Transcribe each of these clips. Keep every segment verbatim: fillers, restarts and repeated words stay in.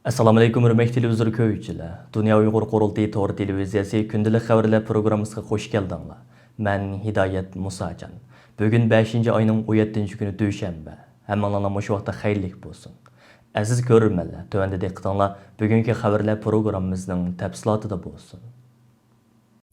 ئەسسالامۇئەلەيكۇم، ھۆرمەتلىك تېلېۋىزور كۆرگۈچىلەر. دۇنيا ئۇيغۇر قۇرۇلتىيى تور تېلېۋىزىيەسى كۈندىلىك خەۋەرلەر پروگراممىسىغا خۇش كەلدىڭلار. مەن ھىدايەت مۇساجان. بۈگۈن بەشىنچى ئاينىڭ ئون يەتتىنچى كۈنى، دۈشەنبە. ھەممىڭلارنىڭ مۇشۇ ۋاقتى خەيرلىك بولسۇن. ئەزىز كۆرۈرمەنلەر، تۆۋەندە دىققىتىڭلار بۈگۈنكى خەۋەرلەر پروگراممىمىزنىڭ تەپسىلاتىدا بولسۇن.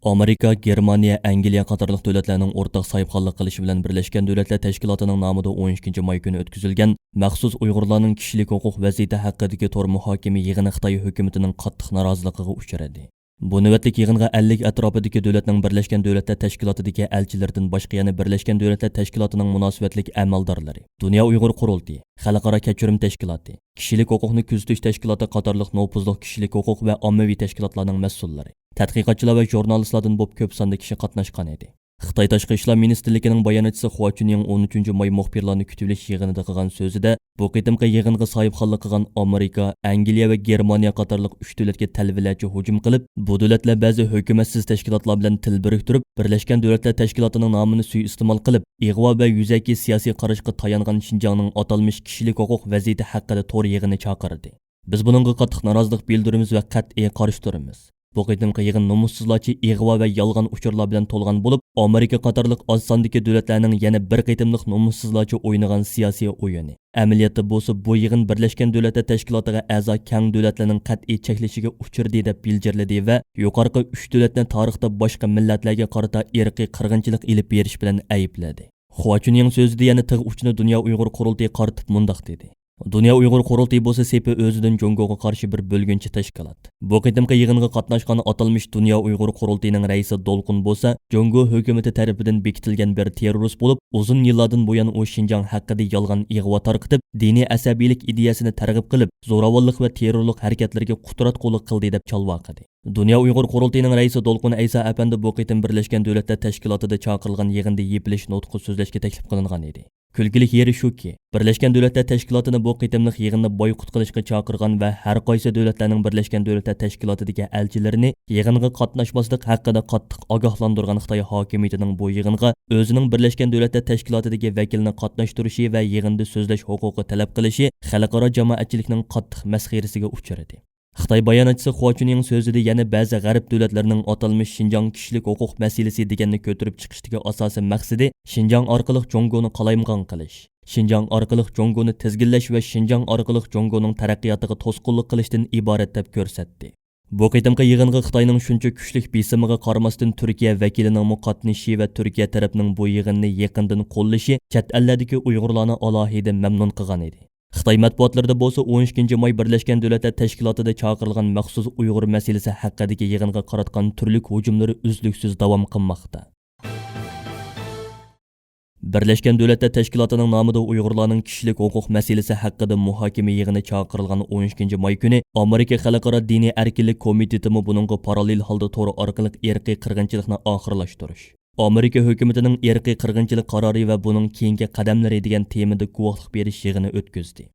ئامېرىكا، گېرمانىيە، ئەنگلىيە قاتارلىق دۆلەتلەرنىڭ ئورتاق ساھىبخانلىق قىلىشى بىلەن بىرلەشكەن دۆلەتلەر تەشكىلاتىنىڭ نامىدا ئون ئىككىنچى ماي كۈنى ئۆتكۈزۈلگەن مەخسۇس ئۇيغۇرلارنىڭ كىشىلىك ھوقۇق ۋەزىيىتى ھەققىدىكى تور مۇھاكىمە يىغىنى خىتاي ھۆكۈمىتىنىڭ قاتتىق نارازىلىقىغا ئۇچرىدى. بۇ نۆۋەتلىك يىغىنغا ئەللىك ئەتراپىدىكى دۆلەتنىڭ بىرلەشكەن دۆلەتلەر تەشكىلاتىدىكى ئەلچىلىرىدىن باشقا يەنە بىرلەشكەن دۆلەتلەر تەشكىلاتىنىڭ مۇناسىۋەتلىك ئەمەلدارلىرى، دۇنيا ئۇيغۇر قۇرۇلتىيى، خەلقئارا كەچۈرۈم تەشكىلاتى، كىشىلىك ھوقۇقنى كۆزىتىش تەشكىلاتى قاتارلىق نوپۇزلۇق كىشىلىك ھوقۇق ۋە ئاممىۋى تەشكىلاتلارنىڭ مەسئۇللىرى، تەتقىقاتچىلار ۋە ژۇرنالىستلاردىن بولۇپ كۆپ ساندا كىشى قاتناشقان ئىدى. خىتاي تاشقى ئىشلار مىنىستىرلىكىنىڭ باياناتچىسى خۇا چۈنيىڭ ئون ئۈچىنچى ماي مۇخبىرلارنى كۈتۈۋېلىش يىغىنىدا قىلغان سۆزىدە، بۇ قېتىمقى يىغىنغا ساھىبخانلىق قىلغان ئامېرىكا، ئەنگلىيە ۋە گېرمانىيە قاتارلىق ئۈچ دۆلەتكە تەلۋىلەرچە ھۇجۇم قىلىپ، بۇ دۆلەتلەر بەزى ھۆكۈمەتسىز تەشكىلاتلار بىلەن تىل بىرىكتۈرۈپ، بىرلەشكەن دۆلەتلەر تەشكىلاتىنىڭ نامىنى سۇيىئىستېمال قىلىپ، ئىغۋا ۋە يۈزەكى سىياسىي قاراشقا تايانغان شىنجاڭنىڭ ئاتالمىش كىشىلىك ھوقۇق ۋەزىيىتى ھەققىدە تور يىغىنى چاقىردى. بىز بۇنىڭغا قاتتىق نارازىلىق بىلدۈرىمىز ۋە قەتئىي قارشى تۇرىمىز. بۇ قېتىمقى يىغىن نومۇسسىزلارچە ئىغۋا ۋە يالغان ئۇچۇرلار بىلەن تولغان بولۇپ، ئامېرىكا قاتارلىق ئاز ساندىكى دۆلەتلەرنىڭ يەنە بىر قېتىملىق نومۇسسىزلارچە ئوينىغان سىياسىي ئويۇنى. ئەمەلىيەتتە بولسا، بۇ يىغىن بىرلەشكەن دۆلەتلەر تەشكىلاتىغا ئەزا كەڭ دۆلەتلەرنىڭ قەتئىي چەكلىشىگە ئۇچرىدى دەپ بىلجىرلىدى ۋە يۇقىرىقى ئۈچ دۆلەتنى تارىختا باشقا مىللەتلەرگە قارىتا ئىرقىي قىرغىنچىلىق ئېلىپ بېرىش بىلەن ئەيىبلىدى. خۇا چۈنيىڭ سۆزىدە يەنە تىغ ئۇچىنى دۇنيا ئۇيغۇر قۇرۇلتىيى قارىتىپ مۇنداق دېدى: دۇنيا ئۇيغۇر قۇرۇلتىيى بولسا سېپى ئۆزىدىن جۇڭگوغا قارشى بىر بۆلگۈنچى تەشكىلات. بۇ قېتىمقى يىغىنغا قاتناشقان ئاتالمىش دۇنيا ئۇيغۇر قۇرۇلتىيىنىڭ رەئىسى دولقۇن بولسا جۇڭگو ھۆكۈمىتى تەرىپىدىن بېكىتىلگەن بىر تېررورىست بولۇپ، ئۇزۇن يىللاردىن بۇيان ئۇ شىنجاڭ ھەققىدە يالغان ئىغۋا تارقىتىپ، دىنىي ئەسەبىيلىك ئىدىيەسىنى تەرغىب قىلىپ، زوراۋانلىق ۋە تېررورلۇق ھەرىكەتلىرىگە قۇتراتقۇلۇق قىلدى دەپ چالۋاق قىلدى. دۇنيا ئۇيغۇر قۇرۇلتىيىنىڭ رەئىسى دولقۇن ئەيسا ئەپەندى بۇ قېتىم بىرلەشكەن دۆلەتلەر تەشكىلاتىدا چاقىرىلغان يىغىندا يېپىلىش نۇتقى سۆزلەشكە تەكلىپ قىلىنغان ئىدى. كۈلكىلىك يېرى شۇكى، بىرلەشكەن دۆلەتلەر تەشكىلاتىنى بۇ قېتىملىق يىغىننى بايقۇت قىلىشقا چاقىرغان ۋە ھەر قايسى دۆلەتلەرنىڭ بىرلەشكەن دۆلەتلەر تەشكىلاتىدىكى ئەلچىلىرىنى يىغىنغا قاتناشماسلىق ھەققىدە قاتتىق ئاگاھلاندۇرغان خىتاي ھاكىمىيىتىنىڭ بۇ يىغىنغا ئۆزىنىڭ بىرلەشكەن دۆلەتلەر تەشكىلاتىدىكى ۋەكىلىنى قاتناشتۇرۇشى ۋە يىغىندا سۆزلەش ھوقۇقى تەلەپ قىلىشى خەلقئارا جامائەتچىلىكنىڭ قاتتىق مەسخىرىسىگە ئۇچرىدى. خىتاي باياناتچىسى خۇا چۈنيىڭ سۆزىدە يەنە بەزى غەرب دۆلەتلىرىنىڭ ئاتالمىش شىنجاڭ كىشىلىك ھوقۇق مەسىلىسى دېگەننى كۆتۈرۈپ چىقىشتىكى ئاساسىي مەقسىتى شىنجاڭ ئارقىلىق جۇڭگونى قالايمىقان قىلىش، شىنجاڭ ئارقىلىق جۇڭگونى تىزگىنلەش ۋە شىنجاڭ ئارقىلىق جۇڭگونىڭ تەرەققىياتىغا توسقۇنلۇق قىلىشتىن ئىبارەت دەپ كۆرسەتتى. بۇ قېتىمقى يىغىنغا خىتاينىڭ شۇنچە كۈچلۈك بېسىمىغا قارىماستىن، تۈركىيە ۋەكىلىنىڭمۇ قاتنىشىشى ۋە تۈركىيە تەرەپنىڭ بۇ يىغىننى يېقىندىن قوللىشى چەت ئەللەردىكى ئۇيغۇرلارنى ئالاھىدە مەمنۇن قىلغان ئىدى. خىتاي مەتبۇئاتلىرىدا بولسا ئون ئىككىنچى ماي بىرلەشكەن دۆلەتلەر تەشكىلاتىدا چاقىرىلغان مەخسۇس ئۇيغۇر مەسىلىسى ھەققىدىكى يىغىنغا قاراتقان تۈرلۈك ھۇجۇملىرى ئۈزلۈكسىز داۋام قىلماقتا. بىرلەشكەن دۆلەتلەر تەشكىلاتىنىڭ نامىدا ئۇيغۇرلارنىڭ كىشىلىك ھوقۇق مەسىلىسى ھەققىدە مۇھاكىمە يىغىنى چاقىرىلغان ئون ئىككىنچى ماي كۈنى ئامېرىكا خەلقئارا دىنىي ئەركىنلىك كومىتېتىمۇ بۇنىڭغا پاراللېل ھالدا تور ئارقىلىق ئىرقىي قىرغىنچىلىقنى ئاخىرلاشتۇرۇش، ئامېرىكا ھۆكۈمىتىنىڭ ئىرقىي قىرغىنچىلىق قارارى ۋە بۇنىڭ كېيىنكى قەدەملىرى دېگەن تېمىدا گۇۋاھلىق بېرىش يىغىنى ئۆتكۈزدى.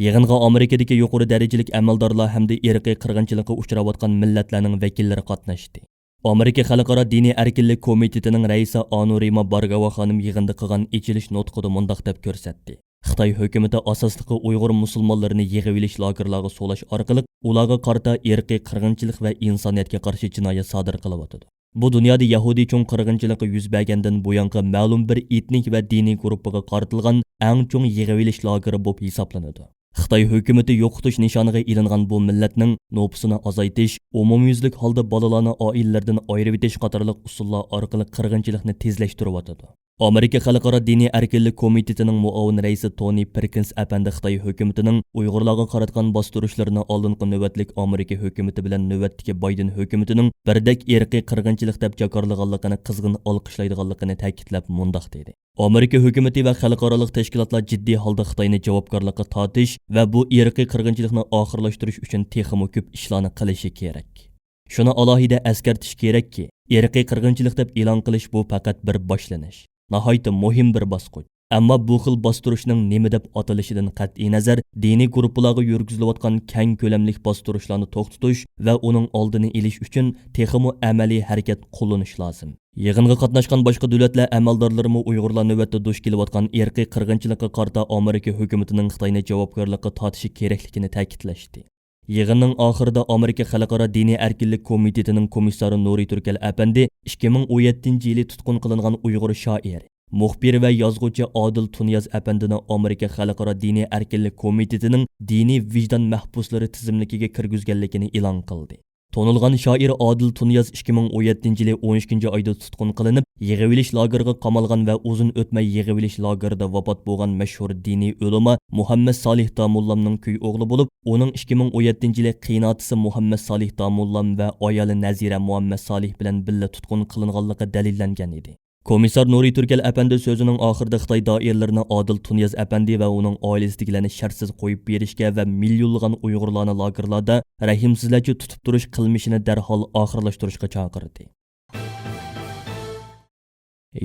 يىغىنغا ئامېرىكىدىكى يۇقىرى دەرىجىلىك ئەمەلدارلار ھەمدە ئىرقىي قىرغىنچىلىققا ئۇچراۋاتقان مىللەتلەرنىڭ ۋەكىللىرى قاتناشتى. ئامېرىكا خەلقئارا دىنىي ئەركىنلىك كومىتېتىنىڭ رەئىسى ئانۇرىما بارگاۋا خانىم يىغىندا قىلغان ئېچىلىش نۇتقىدا مۇنداق دەپ كۆرسەتتى: خىتاي ھۆكۈمىتى ئاساسلىقى ئۇيغۇر مۇسۇلمانلىرىنى يىغىۋېلىش لاگېرلارغا سولاش ئارقىلىق ئۇلارغا قارىتا ئىرقىي قىرغىنچىلىق ۋە ئىنسانىيەتكە قارشى جىنايەت سادىر قىلىۋاتىدۇ. بۇ دۇنيادا يەھۇدىي چوڭ قىرغىنچىلىقى يۈز بەرگەندىن بۇيانقى مەلۇم بىر ئېتنىك ۋە دىنىي گۇرۇپپىغا قارىتىلغان ئەڭ چوڭ يىغىۋېلىش لاگېرى بولۇپ ھېسابلىنىدۇ. خىتاي ھۆكۈمىتى يوقىتىش نىشانىغا ئېلىنغان بۇ مىللەتنىڭ نوپۇسىنى ئازايتىش، ئومۇميۈزلۈك ھالدا بالىلارنى ئائىلىلىرىدىن ئايرىۋېتىش قاتارلىق ئۇسۇللار ئارقىلىق قىرغىنچىلىقنى تېزلەشتۈرۈۋاتىدۇ. ئامېرىكا خەلقئارا دىنىي ئەركىنلىك كومىتېتىنىڭ مۇئاۋىن رەئىسى تونى پېركىنس ئەپەندى خىتاي ھۆكۈمىتىنىڭ ئۇيغۇرلارغا قاراتقان باستۇرۇشلىرىنى ئالدىنقى نۆۋەتلىك ئامېرىكا ھۆكۈمىتى بىلەن نۆۋەتتىكى بايدېن ھۆكۈمىتىنىڭ بىردەك ئىرقىي قىرغىنچىلىق دەپ جاكارلىغانلىقىنى قىزغىن ئالقىشلايدىغانلىقىنى تەكىتلەپ مۇنداق دېدى: ئامېرىكا ھۆكۈمىتى ۋە خەلقئارالىق تەشكىلاتلار جىددىي ھالدا خىتاينى جاۋابكارلىققا تارتىش ۋە بۇ ئىرقىي قىرغىنچىلىقنى ئاخىرلاشتۇرۇش ئۈچۈن تېخىمۇ كۆپ ئىشلارنى قىلىشى كېرەك. شۇنى ئالاھىدە ئەسكەرتىش كېرەككى، ئىرقىي قىرغىنچىلىق دەپ ئېلان قىلىش بۇ پەقەت بىر باشلىنىش، ناھايىتى مۇھىم بىر باسقۇچ. ئەمما بۇ خىل باستۇرۇشنىڭ نېمە دەپ ئاتىلىشىدىن قەتئىينەزەر، دىنىي گۇرۇپپىلارغا يۈرگۈزۈلۈۋاتقان كەڭ كۆلەملىك باستۇرۇشلارنى توختىتىش ۋە ئۇنىڭ ئالدىنى ئېلىش ئۈچۈن تېخىمۇ ئەمەلىي ھەرىكەت قوللىنىش لازىم. يىغىنغا قاتناشقان باشقا دۆلەتلەر ئەمەلدارلىرىمۇ ئۇيغۇرلار نۆۋەتتە دۇچ كېلىۋاتقان ئىرقىي قىرغىنچىلىققا قارىتا ئامېرىكا ھۆكۈمىتىنىڭ خىتاينى جاۋابكارلىققا تارتىشى كېرەكلىكىنى تەكىتلەشتى. يىغىننىڭ ئاخىرىدا ئامېرىكا خەلقئارا دىنىي ئەركىنلىك كومىتېتىنىڭ كومىسسارى نۇرى تۈركەل ئەپەندى ئىككى مىڭ ئون يەتتىنچى يىلى تۇتقۇن قىلىنغان ئۇيغۇر شائىرى، مۇخبىر ۋە يازغۇچى ئادىل تۇنىياز ئەپەندىنى ئامېرىكا خەلقئارا دىنىي ئەركىنلىك كومىتېتىنىڭ دىنىي ۋىجدان مەھبۇسلىرى تىزىملىكىگە كىرگۈزگەنلىكىنى ئېلان قىلدى. تونۇلغان شائىر ئادىل تۇنىياز ئىككى مىڭ ئون يەتتىنچى يىلى ئون ئىككىنچى ئايدا تۇتقۇن قىلىنىپ، يىغىۋېلىش لاگېرىغا قامالغان ۋە ئۇزۇن ئۆتمەي يىغىۋېلىش لاگېرىدا ۋاپات بولغان مەشھۇر دىنىي ئۆلىما مۇھەممەد سالىھ داموللامنىڭ كۈيئوغلى بولۇپ، ئۇنىڭ ئىككى مىڭ ئون يەتتىنچى يىلى قېيىنئاتىسى مۇھەممەد سالىھ داموللام ۋە ئايالى نەزىرە مۇھەممەد سالىھ بىلەن بىللە تۇتقۇن قىلىنغانلىقى دەلىللەنگەن ئىدى. كومىسسار نۇرى تۈركەل ئەپەندى سۆزىنىڭ ئاخىرىدا خىتاي دائىرىلىرىنى ئادىل تۇنىياز ئەپەندى ۋە ئۇنىڭ ئائىلىسىدىكىلەرنى شەرتسىز قويۇپ بېرىشكە ۋە مىليونلىغان ئۇيغۇرلارنى لاگېرلاردا رەھىمسىزلەرچە تۇتۇپ تۇرۇش قىلمىشىنى دەرھال ئاخىرلاشتۇرۇشقا چاقىردى.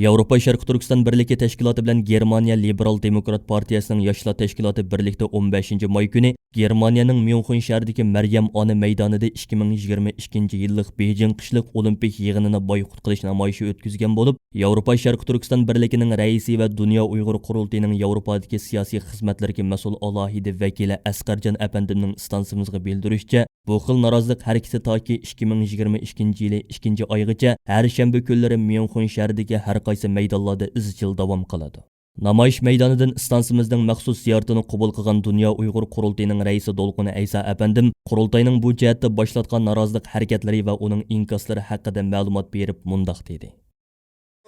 ياۋروپا شەرقىي تۈركىستان بىرلىكى تەشكىلاتى بىلەن گېرمانىيە لىبېرال دېموكرات پارتىيەسىنىڭ ياشلار تەشكىلاتى بىرلىكتە ئون بەشىنچى ماي كۈنى گېرمانىيەنىڭ ميۇنخېن شەھىرىدىكى مەريەم ئانا مەيدانىدا ئىككى مىڭ يىگىرمە ئىككىنچى يىللىق بېيجىڭ قىشلىق ئولىمپىك يىغىنىنى بايقۇت قىلىش نامايىشى ئۆتكۈزگەن بولۇپ، ياۋروپا شەرقىي تۈركىستان بىرلىكىنىڭ رەئىسى ۋە دۇنيا ئۇيغۇر قۇرۇلتىيىنىڭ ياۋروپادىكى سىياسىي خىزمەتلىرىگە مەسئۇل ئالاھىدە ۋەكىلى ئەسقەرجان ئەپەندىمنىڭ ئىستانسىمىزغا بىلدۈرۈشىچە، بۇ خىل نارازىلىق ھەرىكىتى تاكى ئىككى مىڭ يىگىرمە ئىككىنچى يىلى ئىككىنچى ئايغىچە ھەر شەنبە كۈنلىرى ميۇنخېن شەھىرىدىكى ھەر قايسى مەيدانلاردا ئىزچىل داۋام قىلىدۇ. نامايىش مەيدانىدىن ئىستانسىمىزنىڭ مەخسۇس زىيارىتىنى قوبۇل قىلغان دۇنيا ئۇيغۇر قۇرۇلتىيىنىڭ رەئىسى دولقۇن ئەيسا ئەپەندىم قۇرۇلتاينىڭ بۇ جەھەتتە باشلاتقان نارازىلىق ھەرىكەتلىرى ۋە ئۇنىڭ ئىنكاسلىرى ھەققىدە مەلۇمات بېرىپ مۇنداق دېدى.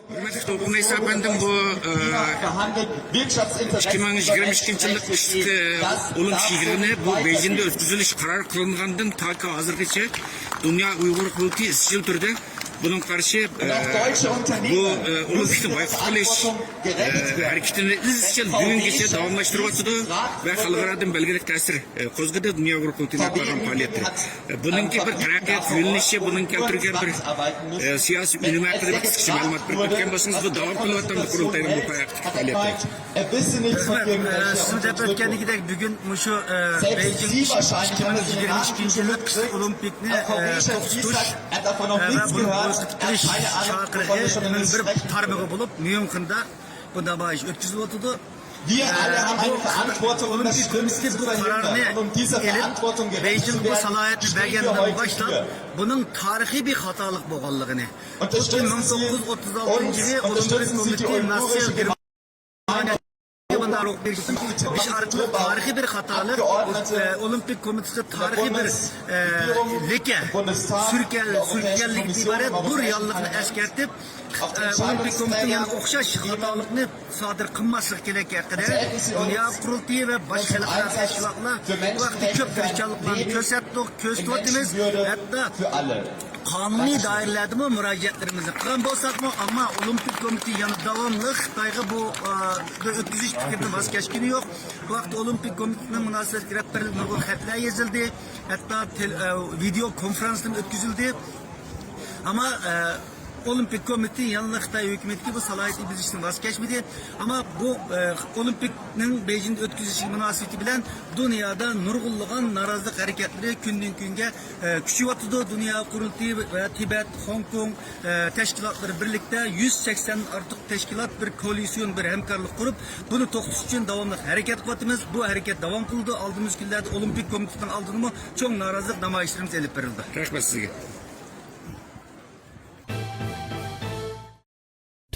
ھۆرمەتلىك دولقۇن ئەيسا ئەپەندىم، بۇ، ئە، ئىككى مىڭ يىگىرمە ئىككىنچى يىللىق قىشلىق، ئە، ئولىمپىك يىغىنى بۇ بېيجىڭدا ئۆتكۈزۈلۈش قارار قىلىنغاندىن تاكى ھازىرغىچە دۇنيا ئۇيغۇر قۇرۇلتىيى ئىزچىل تۈردە بۇنىڭغا قارشى، ئە، بۇ، ئە، ئولىمپىكنى بايقۇت قىلىش، ئە، ھەرىكىتىنى ئىزچىل بۈگۈنگىچە داۋاملاشتۇرۇۋاتىدۇ ۋە خەلقئارادىن بەلگىلىك تەسىر، ئە، قوزغىدى دۇنيا ئۇيغۇر قۇرۇلتىيىنىڭ ئېلىپ بارغان پائالىيەتلىرى. ئە، بۇنىڭكى بىر تەرەققىيات يۆنىلىشى، بۇنىڭ كەلتۈرگەن بىر، ئە، سىياسىي ئۈنۈمى ھەققىدە بىر قىسقىچە مەلۇمات بېرىپ ئۆتكەن بولسىڭىز، بۇ داۋام قىلىۋاتقان بۇ قۇرۇلتاينىڭ بۇ پائالىيىتى. رەھمەت. ئە، سىز دەپ ئۆتكەندىكىدەك، بۈگۈن مۇشۇ، ئە، بېيجىڭ ئىككى مىڭ يىگىرمە ئىككىنچى يىللىق قىشلىق ئولىمپىكنى، ئە، توختىتىش، ئە، ۋە بۇنى بويكوت قىلىش چاقىرىقىنىڭ بىر تارمىقى بولۇپ، ميۇنخېندا بۇ نامايىش ئۆتكۈزۈلۈۋاتىدۇ. ئە، بۇ ئولىمپىك كومىتېتى بۇ قارارنى ئېلىپ، بېيجىڭ بۇ سالاھىيەتنى بەرگەندىن باشلاپ، بۇنىڭ تارىخىي بىر خاتالىق بولغانلىقىنى، خۇددى مىڭ توققۇز يۈز ئوتتۇز ئالتىنچى يىلى ئولىمپىك كومىتېتى ناتسىيە گېرمانىيە مۇنداق روھ بېرىشتىن ئىش ئارقىلىق تارىخىي بىر خاتالىق، ئولىمپىك كومىتېتىغا تارىخىي بىر، ئە، لېكە سۈركەل-، سۈركەلگەندىن ئىبارەت بۇ رېئاللىقنى ئەسكەرتىپ، ئە، ئولىمپىك كومىتېتى يەنە ئوخشاش خاتالىقنى سادىر قىلماسلىق كېرەكلىكى ھەققىدە دۇنيا قۇرۇلتىيى ۋە باشقا خەلقئارا تەشكىلاتلار بۇ ھەقتە كۆپ تىرىشچانلىقلارنى كۆرسەتتۇق، كۆرسىتىۋاتىمىز. ھەتتا قانۇنىي دائىرىلەردىمۇ مۇراجىئەتلىرىمىزنى قىلغان بولساقمۇ، ئەمما ئولىمپىك كومىتېتى يەنە داۋاملىق خىتايغا بۇ، ئە، بىر ئۆتكۈزۈش پىكرىدىن ۋاز كەچكىنى يوق. بۇ ھەقتە ئولىمپىك كومىتېتىنىڭ مۇناسىۋەتلىك رەھبەرلىرىگە نۇرغۇن خەتلەر يېزىلدى. ھەتتا تېل-، ئە، ۋىدېو كونفرانسلىرىمۇ ئۆتكۈزۈلدى. ئەمما، ئە، ئولىمپىك كومىتېتى يەنىلا خىتاي ھۆكۈمىتىگە بۇ سالاھىيەتنى بېجىرىشتىن ۋاز كەچمىدى. ئەمما بۇ، ئە، ئولىمپىكنىڭ بېيجىڭدا ئۆتكۈزۈلۈشى مۇناسىۋىتى بىلەن دۇنيادا نۇرغۇنلىغان نارازىلىق ھەرىكەتلىرى كۈندىن كۈنگە، ئە، كۈچىيىۋاتىدۇ. دۇنيا قۇرۇلتىيى ۋە تىبەت، خوڭكوڭ، ئە، تەشكىلاتلىرى بىرلىكتە يۈز سەكسەندىن ئارتۇق تەشكىلات بىر كوئالىتسىيون، بىر ھەمكارلىق قۇرۇپ، بۇنى توختىتىش ئۈچۈن داۋاملىق ھەرىكەت قىلىۋاتىمىز. بۇ ھەرىكەت داۋام قىلىدۇ. ئالدىمىزدىكى كۈنلەردە ئولىمپىك كومىتېتىنىڭ ئالدىدىمۇ چوڭ نارازىلىق نامايىشلىرىمىز ئېلىپ بېرىلىدۇ. رەھمەت سىزگە.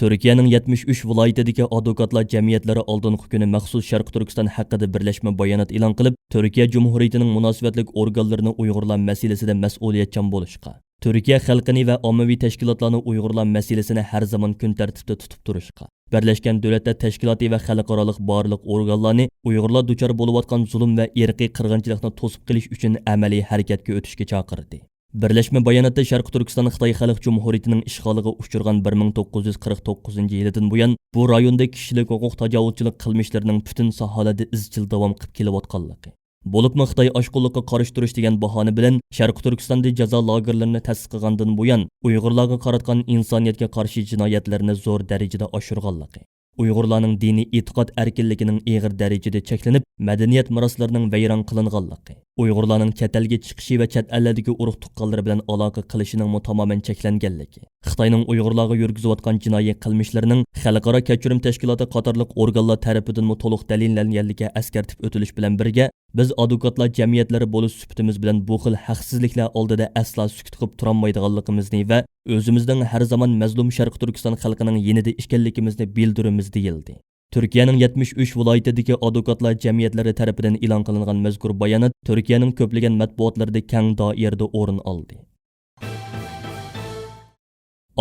تۈركىيەنىڭ يەتمىش ئۈچ ۋىلايىتىدىكى ئادۋوكاتلار جەمئىيەتلىرى ئالدىنقى كۈنى مەخسۇس شەرقىي تۈركىستان ھەققىدە بىرلەشمە بايانات ئېلان قىلىپ، تۈركىيە جۇمھۇرىيىتىنىڭ مۇناسىۋەتلىك ئورگانلىرىنى ئۇيغۇرلار مەسىلىسىدە مەسئۇلىيەتچان بولۇشقا، تۈركىيە خەلقىنى ۋە ئاممىۋى تەشكىلاتلارنى ئۇيغۇرلار مەسىلىسىنى ھەر زامان كۈن تەرتىپتە تۇتۇپ تۇرۇشقا، بىرلەشكەن دۆلەتلەر تەشكىلاتى ۋە خەلقئارالىق بارلىق ئورگانلارنى ئۇيغۇرلار دۇچار بولۇۋاتقان زۇلۇم ۋە ئىرقىي قىرغىنچىلىقنى توسۇپ قېلىش ئۈچۈن ئەمەلىي ھەرىكەتكە ئۆتۈشكە چاقىردى. بىرلەشمە باياناتتا شەرقىي تۈركىستان خىتاي خەلق جۇمھۇرىيىتىنىڭ ئىشغالىغا ئۇچرىغان بىر مىڭ توققۇز يۈز قىرىق توققۇزىنچى يىلىدىن بۇيان بۇ رايوندا كىشىلىك ھوقۇق تاجاۋۇزچىلىق قىلمىشلىرىنىڭ پۈتۈن ساھەلەردە ئىزچىل داۋام قىلىپ كېلىۋاتقانلىقى، بولۇپمۇ خىتاي ئاشقۇنلۇققا قارشى تۇرۇش دېگەن باھانە بىلەن شەرقىي تۈركىستاندا جازا لاگېرلىرىنى تەسىس قىلغاندىن بۇيان، ئۇيغۇرلارغا قاراتقان ئىنسانىيەتكە قارشى جىنايەتلەرنى زور دەرىجىدە ئاشۇرغانلىقى، ئۇيغۇرلارنىڭ دىنىي ئېتىقاد ئەركىنلىكىنىڭ ئېغىر دەرىجىدە چەكلىنىپ، مەدەنىيەت مىراسلىرىنىڭ ۋەيران قىلىنغانلىقى، ئۇيغۇرلارنىڭ چەت ئەلگە چىقىشى ۋە چەت ئەللەردىكى ئۇرۇق تۇغقانلىرى بىلەن ئالاقە قىلىشىنىڭمۇ تامامەن چەكلەنگەنلىكى، خىتاينىڭ ئۇيغۇرلارغا يۈرگۈزۈۋاتقان جىنايى قىلمىشلىرىنىڭ خەلقئارا كەچۈرۈم تەشكىلاتى قاتارلىق ئورگانلار تەرىپىدىنمۇ تولۇق دەلىللەنگەنلىكى ئەسكەرتىپ ئۆتۈلۈش بىلەن بىرگە، بىز ئادۋوكاتلار جەمئىيەتلىرى بولۇش سۈپىتىمىز بىلەن بۇ خىل ھەقسىزلىكلەر ئالدىدا ئەسلا سۈكۈت قىلىپ تۇرالمايدىغانلىقىمىزنى ۋە ئۆزىمىزنىڭ ھەر زامان مەزلۇم شەرقىي تۈركىستان خەلقىنىڭ يېنىدا ئىكەنلىكىمىزنى بىلدۈرىمىز، دېيىلدى. تۈركىيەنىڭ يەتمىش ئۈچ ۋىلايىتىدىكى ئادۋوكاتلار جەمئىيەتلىرى تەرىپىدىن ئېلان قىلىنغان مەزكۇر بايانات تۈركىيەنىڭ كۆپلىگەن مەتبۇئاتلىرىدا كەڭ دائىرىدە ئورۇن ئالدى.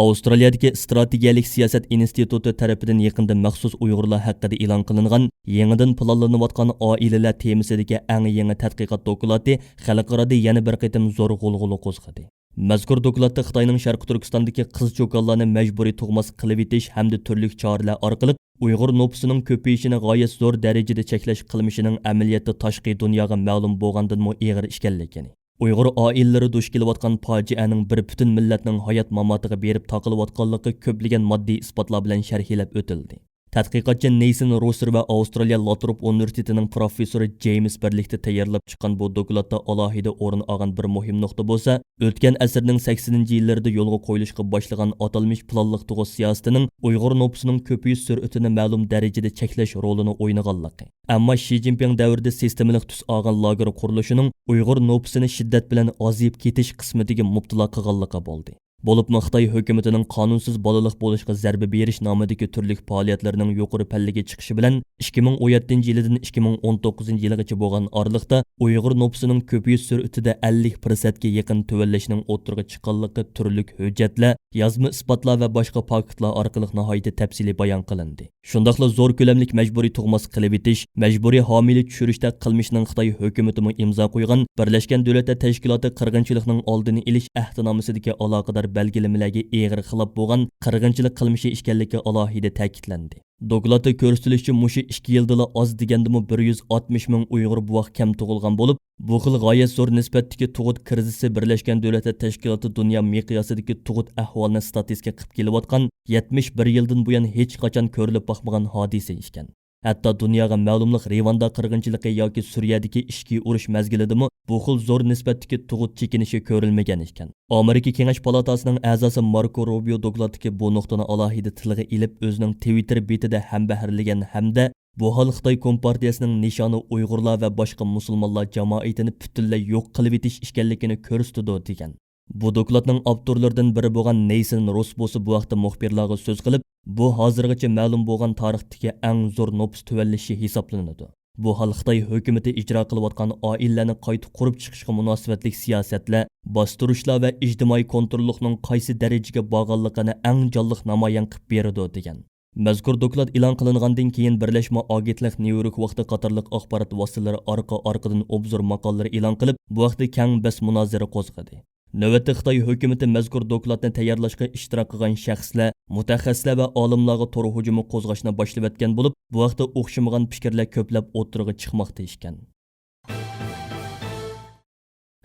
ئاۋسترالىيەدىكى ئىستراتېگىيەلىك سىياسەت ئىنستىتۇتى تەرىپىدىن يېقىندا مەخسۇس ئۇيغۇرلار ھەققىدە ئېلان قىلىنغان يېڭىدىن پىلانلىنىۋاتقان ئائىلىلەر تېمىسىدىكى ئەڭ يېڭى تەتقىقات دوكلاتى خەلقئارادا يەنە بىر قېتىم زور غۇلغۇلا قوزغىدى. مەزكۇر دوكلاتتا خىتاينىڭ شەرقىي تۈركىستاندىكى قىز-چوكانلارنى مەجبۇرىي تۇغماس قىلىۋېتىش ھەمدە تۈرلۈك چارىلەر ئارقىلىق ئۇيغۇر نوپۇسىنىڭ كۆپىيىشىنى غايەت زور دەرىجىدە چەكلەش قىلمىشىنىڭ ئەمەلىيەتتە تاشقى دۇنياغا مەلۇم بولغاندىنمۇ ئېغىر ئىكەنلىكىنى، ئۇيغۇر ئائىلىلىرى دۇچ كېلىۋاتقان پاجىئەنىڭ بىر پۈتۈن مىللەتنىڭ ھايات-ماماتىغا بېرىپ تاقىلىۋاتقانلىقى كۆپلىگەن ماددىي ئىسپاتلار بىلەن شەرھلەپ ئۆتۈلدى. تەتقىقاتچى نېيسون روسېر ۋە ئاۋسترالىيە لاتروپ ئۇنىۋېرسىتېتىنىڭ پروفېسسورى جېيمىس بىرلىكتە تەييارلاپ چىققان بۇ دوكلاتتا ئالاھىدە ئورۇن ئالغان بىر مۇھىم نۇقتا بولسا، ئۆتكەن ئەسىرنىڭ سەكسىنىنچى يىللىرىدا يولغا قويۇلۇشقا باشلىغان ئاتالمىش پىلانلىق تۇغۇت سىياسىتىنىڭ ئۇيغۇر نوپۇسىنىڭ كۆپىيىش سۈرئىتىنى مەلۇم دەرىجىدە چەكلەش رولىنى ئوينىغانلىقى، ئەمما شى جىنپىڭ دەۋرىدە سىستېمىلىق تۈس ئالغان لاگېر قۇرۇلۇشىنىڭ ئۇيغۇر نوپۇسىنى شىددەت بىلەن ئازىيىپ كېتىش قىسمىتىگە مۇپتىلا قىلغانلىقى بولدى. بولۇپمۇ خىتاي ھۆكۈمىتىنىڭ قانۇنسىز بالىلىق بولۇشقا زەربە بېرىش نامىدىكى تۈرلۈك پائالىيەتلىرىنىڭ يۇقىرى پەللىگە چىقىشى بىلەن، ئىككى مىڭ ئون يەتتىنچى يىلىدىن ئىككى مىڭ ئون توققۇزىنچى يىلىغىچە بولغان ئارىلىقتا ئۇيغۇر نوپۇسىنىڭ كۆپىيىش سۈرئىتىدە ئەللىك پىرسەنتكە يېقىن تۆۋەنلەشنىڭ ئوتتۇرىغا چىققانلىقى تۈرلۈك ھۆججەتلەر، يازما ئىسپاتلار ۋە باشقا پاكىتلار ئارقىلىق ناھايىتى تەپسىلىي بايان قىلىندى. شۇنداقلا زور كۆلەملىك مەجبۇرىي تۇغماس قىلىۋېتىش، مەجبۇرىي ھامىلە چۈشۈرۈشتەك قىلمىشنىڭ خىتاي ھۆكۈمىتىمۇ ئىمزا قويغان بىرلەشكەن دۆلەتلەر تەشكىلاتى قىرغىنچىلىقنىڭ ئالدىنى ئېلىش ئەھدىنامىسىدىكى ئالاقىدار بەلگىلىمىلەرگە ئېغىر خىلاپ بولغان قىرغىنچىلىق قىلمىشى ئىكەنلىكى ئالاھىدە تەكىتلەندى. دوكلاتتا كۆرسىتىلىشىچە، مۇشۇ ئىككى يىلدىلا ئاز دېگەندىمۇ بىر يۈز ئاتمىش مىڭ ئۇيغۇر بوۋاق كەم تۇغۇلغان بولۇپ، بۇ خىل غايەت زور نىسبەتتىكى تۇغۇت كىرىزىسى بىرلەشكەن دۆلەتلەر تەشكىلاتى دۇنيا مىقياسىدىكى تۇغۇت ئەھۋالىنى ستاتىستىكا قىلىپ كېلىۋاتقان يەتمىش بىر يىلدىن بۇيان ھېچقاچان كۆرۈلۈپ باقمىغان ھادىسە ئىكەن. ھەتتا دۇنياغا مەلۇملۇق رىۋاندا قىرغىنچىلىقى ياكى سۈرىيەدىكى ئىچكى ئۇرۇش مەزگىلىدىمۇ بۇ خىل زور نىسبەتتىكى تۇغۇت چېكىنىشى كۆرۈلمىگەن ئىكەن. ئامېرىكا كېڭەش پالاتاسىنىڭ ئەزاسى ماركو روبىيو دوكلاتتىكى بۇ نۇقتىنى ئالاھىدە تىلغا ئېلىپ، ئۆزىنىڭ تىۋىتتېر بېتىدە ھەمبەھىرلىگەن ھەمدە بۇ ھال خىتاي كومپارتىيەسىنىڭ نىشانى ئۇيغۇرلار ۋە باشقا مۇسۇلمانلار جامائىتىنى پۈتۈنلەي يوق قىلىۋېتىش ئىكەنلىكىنى كۆرسىتىدۇ، دېگەن. بۇ دوكلاتنىڭ ئاپتورلىرىدىن بىرى بولغان نېيسون روس بولسا بۇ ھەقتە مۇخبىرلارغا سۆز قىلىپ، بۇ ھازىرغىچە مەلۇم بولغان تارىختىكى ئەڭ زور نوپۇس تۆۋەنلىشى ھېسابلىنىدۇ. بۇ ھال خىتاي ھۆكۈمىتى ئىجرا قىلىۋاتقان ئائىلىلەرنى قايتا قۇرۇپ چىقىشقا مۇناسىۋەتلىك سىياسەتلەر، باستۇرۇشلار ۋە ئىجتىمائىي كونتروللۇقنىڭ قايسى دەرىجىگە بارغانلىقىنى ئەڭ جانلىق نامايان قىلىپ بېرىدۇ، دېگەن. مەزكۇر دوكلات ئېلان قىلىنغاندىن كېيىن، بىرلەشمە ئاگېنتلىق نيۇ يورك ۋاقتى قاتارلىق ئاخبارات ۋاسىتىلىرى ئارقا-ئارقىدىن ئوبزور ماقالىلىرى ئېلان قىلىپ، بۇ ھەقتە كەڭ بەس-مۇنازىرە قوزغىدى. نۆۋەتتە خىتاي ھۆكۈمىتى مەزكۇر دوكلاتنى تەييارلاشقا ئىشتىراك قىلغان شەخسلەر، مۇتەخەسسىسلەر ۋە ئالىملارغا تور ھۇجۇمى قوزغاشنى باشلىۋەتكەن بولۇپ، بۇ ھەقتە ئوخشىمىغان پىكىرلەر كۆپلەپ ئوتتۇرىغا چىقماقتا ئىكەن.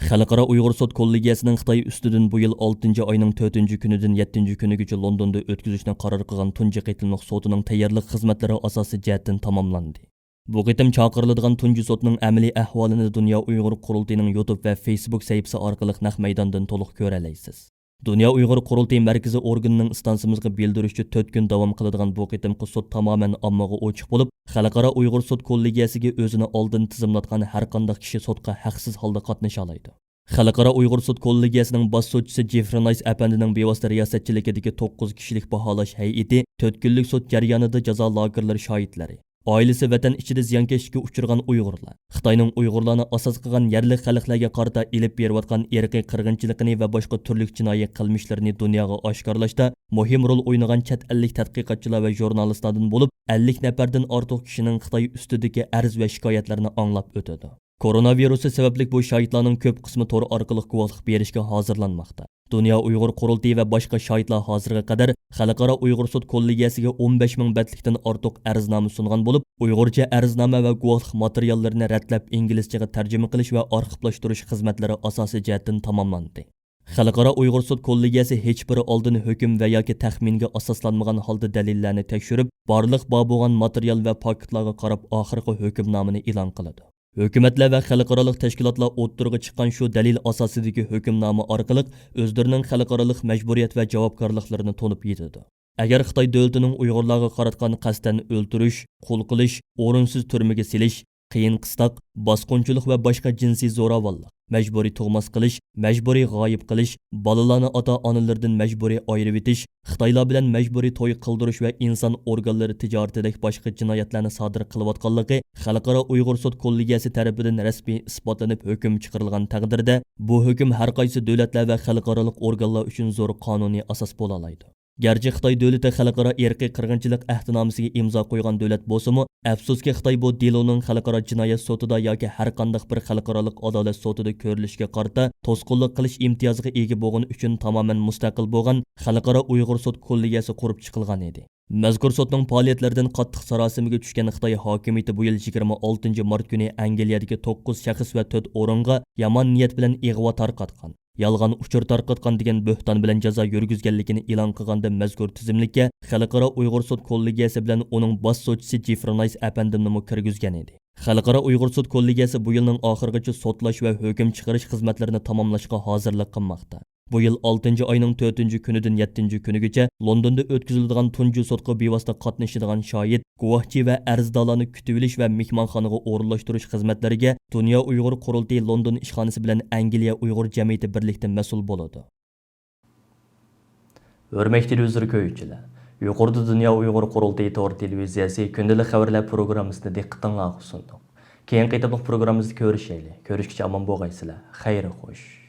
خەلقئارا ئۇيغۇر سوت كوللېگىيەسىنىڭ خىتاي ئۈستىدىن بۇ يىل ئالتىنچى ئاينىڭ تۆتىنچى كۈنىدىن يەتتىنچى كۈنىگىچە لوندوندا ئۆتكۈزۈشنى قارار قىلغان تۇنجى قېتىملىق سوتىنىڭ تەييارلىق خىزمەتلىرى ئاساسىي جەھەتتىن تاماملاندى. بۇ قېتىم چاقىرىلىدىغان تۇنجى سوتنىڭ ئەمەلىي ئەھۋالىنى دۇنيا ئۇيغۇر قۇرۇلتىيىنىڭ يۇتۇب ۋە فېيسبۇك سەھىپىسى ئارقىلىق نەق مەيداندىن تولۇق كۆرەلەيسىز. دۇنيا ئۇيغۇر قۇرۇلتىيى مەركىزىي ئورگىنىنىڭ ئىستانسىمىزغا بىلدۈرۈشىچە، تۆت كۈن داۋام قىلىدىغان بۇ قېتىمقى سوت تامامەن ئاممىغا ئوچۇق بولۇپ، خەلقئارا ئۇيغۇر سوت كوللېگىيەسىگە ئۆزىنى ئالدىن تىزىملاتقان ھەرقانداق كىشى سوتقا ھەقسىز ھالدا قاتنىشالايدۇ. خەلقئارا ئۇيغۇر سوت كوللېگىيەسىنىڭ باش سوتچىسى جېفرى نايس ئەپەندىنىڭ بىۋاسىتە رىياسەتچىلىكىدىكى توققۇز كىشىلىك باھالاش ھەيئىتى تۆت كۈنلۈك سوت جەريانىدا جازا لاگېرلىرى شاھىتلىرى، ئائىلىسى ۋەتەن ئىچىدە زىيانكەشلىككە ئۇچرىغان ئۇيغۇرلار، خىتاينىڭ ئۇيغۇرلارنى ئاساس قىلغان يەرلىك خەلقلەرگە قارىتا ئېلىپ بېرىۋاتقان ئىرقىي قىرغىنچىلىقىنى ۋە باشقا تۈرلۈك جىنايى قىلمىشلىرىنى دۇنياغا ئاشكارىلاشتا مۇھىم رول ئوينىغان چەت ئەللىك تەتقىقاتچىلار ۋە ژۇرنالىستلاردىن بولۇپ، ئەللىك نەپەردىن ئارتۇق كىشىنىڭ خىتاي ئۈستىدىكى ئەرز ۋە شىكايەتلىرىنى ئاڭلاپ ئۆتىدۇ. كورونا ۋىرۇسى سەۋەبلىك بۇ شاھىتلارنىڭ كۆپ قىسمى تور ئارقىلىق گۇۋاھلىق بېرىشكە ھازىرلانماقتا. دۇنيا ئۇيغۇر قۇرۇلتىيى ۋە باشقا شاھىتلار ھازىرغا قەدەر خەلقئارا ئۇيغۇر سوت كوللېگىيەسىگە ئون بەش مىڭ بەتلىكتىن ئارتۇق ئەرزنامە سۇنغان بولۇپ، ئۇيغۇرچە ئەرزنامە ۋە گۇۋاھلىق ماتېرىياللىرىنى رەتلەپ، ئىنگلىزچىغا تەرجىمە قىلىش ۋە ئارخىپلاشتۇرۇش خىزمەتلىرى ئاساسىي جەھەتتىن تاماملاندى. خەلقئارا ئۇيغۇر سوت كوللېگىيەسى ھېچبىر ئالدىن ھۆكۈم ۋە ياكى تەخمىنگە ئاساسلانمىغان ھالدا دەلىللەرنى تەكشۈرۈپ، بارلىق بار بولغان ماتېرىيال ۋە پاكىتلارغا قاراپ، ئاخىرقى ھۆكۈمنامىنى ئېلان قىلىدۇ. ھۆكۈمەتلەر ۋە خەلقئارالىق تەشكىلاتلار ئوتتۇرىغا چىققان شۇ دەلىل ئاساسىدىكى ھۆكۈمنامە ئارقىلىق ئۆزلىرىنىڭ خەلقئارالىق مەجبۇرىيەت ۋە جاۋابكارلىقلىرىنى تونۇپ يېتىدۇ. ئەگەر خىتاي دۆلىتىنىڭ ئۇيغۇرلارغا قاراتقان قەستەن ئۆلتۈرۈش، قۇل قىلىش، ئورۇنسىز تۈرمىگە سېلىش، قىيىن قىستاق، باسقۇنچىلىق ۋە باشقا جىنسىي زوراۋانلىق، مەجبۇرىي تۇغماس قىلىش، مەجبۇرىي غايىب قىلىش، بالىلارنى ئاتا-ئانىلىرىدىن مەجبۇرىي ئايرىۋېتىش، خىتايلار بىلەن مەجبۇرىي توي قىلدۇرۇش ۋە ئىنسان ئورگانلىرى تىجارىتىدەك باشقا جىنايەتلەرنى سادىر قىلىۋاتقانلىقى خەلقئارا ئۇيغۇر سوت كوللېگىيەسى تەرىپىدىن رەسمىي ئىسپاتلىنىپ ھۆكۈم چىقىرىلغان تەقدىردە، بۇ ھۆكۈم ھەر قايسى دۆلەتلەر ۋە خەلقئارالىق ئورگانلار ئۈچۈن زور قانۇنىي ئاساس بولالايدۇ. گەرچە خىتاي دۆلىتى خەلقئارا ئىرقىي قىرغىنچىلىق ئەھدىنامىسىگە ئىمزا قويغان دۆلەت بولسىمۇ، ئەپسۇسكى، خىتاي بۇ دېلونىڭ خەلقئارا جىنايەت سوتىدا ياكى ھەر قانداق بىر خەلقئارالىق ئادالەت سوتىدا كۆرۈلۈشىگە قارىتا توسقۇنلۇق قىلىش ئىمتىيازىغا ئىگە بولغىنى ئۈچۈن تامامەن مۇستەقىل بولغان خەلقئارا ئۇيغۇر سوت كوللېگىيەسى قۇرۇپ چىقىلغان ئىدى. مەزكۇر سوتنىڭ پائالىيەتلىرىدىن قاتتىق ساراسىمىگە چۈشكەن خىتاي ھاكىمىيىتى بۇ يىل يىگىرمە ئالتىنچى مارت كۈنى ئەنگلىيەدىكى توققۇز شەخس ۋە تۆت ئورۇنغا يامان نىيەت بىلەن ئىغۋا تارقاتقان، يالغان ئۇچۇر تارقاتقان دېگەن بۆھتان بىلەن جازا يۈرگۈزگەنلىكىنى ئېلان قىلغاندا، مەزكۇر تىزىملىككە خەلقئارا ئۇيغۇر سوت كوللېگىيەسى بىلەن ئۇنىڭ باش سوتچىسى جېفرى نايس ئەپەندىمنىمۇ كىرگۈزگەن ئىدى. خەلقئارا ئۇيغۇر سوت كوللېگىيەسى بۇ يىلنىڭ ئاخىرىغىچە سوتلاش ۋە ھۆكۈم چىقىرىش خىزمەتلىرىنى تاماملاشقا ھازىرلىق قىلماقتا. بۇ يىل ئالتىنچى ئاينىڭ تۆتىنچى كۈنىدىن يەتتىنچى كۈنىگىچە لوندوندا ئۆتكۈزۈلىدىغان تۇنجى سوتقا بىۋاسىتە قاتنىشىدىغان شاھىت، گۇۋاھچى ۋە ئەرزدارلارنى كۈتۈۋېلىش ۋە مېھمانخانىغا ئورۇنلاشتۇرۇش خىزمەتلىرىگە دۇنيا ئۇيغۇر قۇرۇلتىيى لوندون ئىشخانىسى بىلەن ئەنگلىيە ئۇيغۇر جەمئىيىتى بىرلىكتە مەسئۇل بولىدۇ. ھۆرمەتلىك تېلېۋىزور كۆرگۈچىلەر، يۇقىرىدا دۇنيا ئۇيغۇر قۇرۇلتىيى تور تېلېۋىزىيەسى كۈندىلىك خەۋەرلەر پروگراممىسىنى دىققىتىڭلارغا سۇندۇق. كېيىنكى قېتىملىق پروگراممىمىزدا كۆرۈشەيلى. كۆرۈشكىچە ئامان بولغايسىلەر. خەير خوش.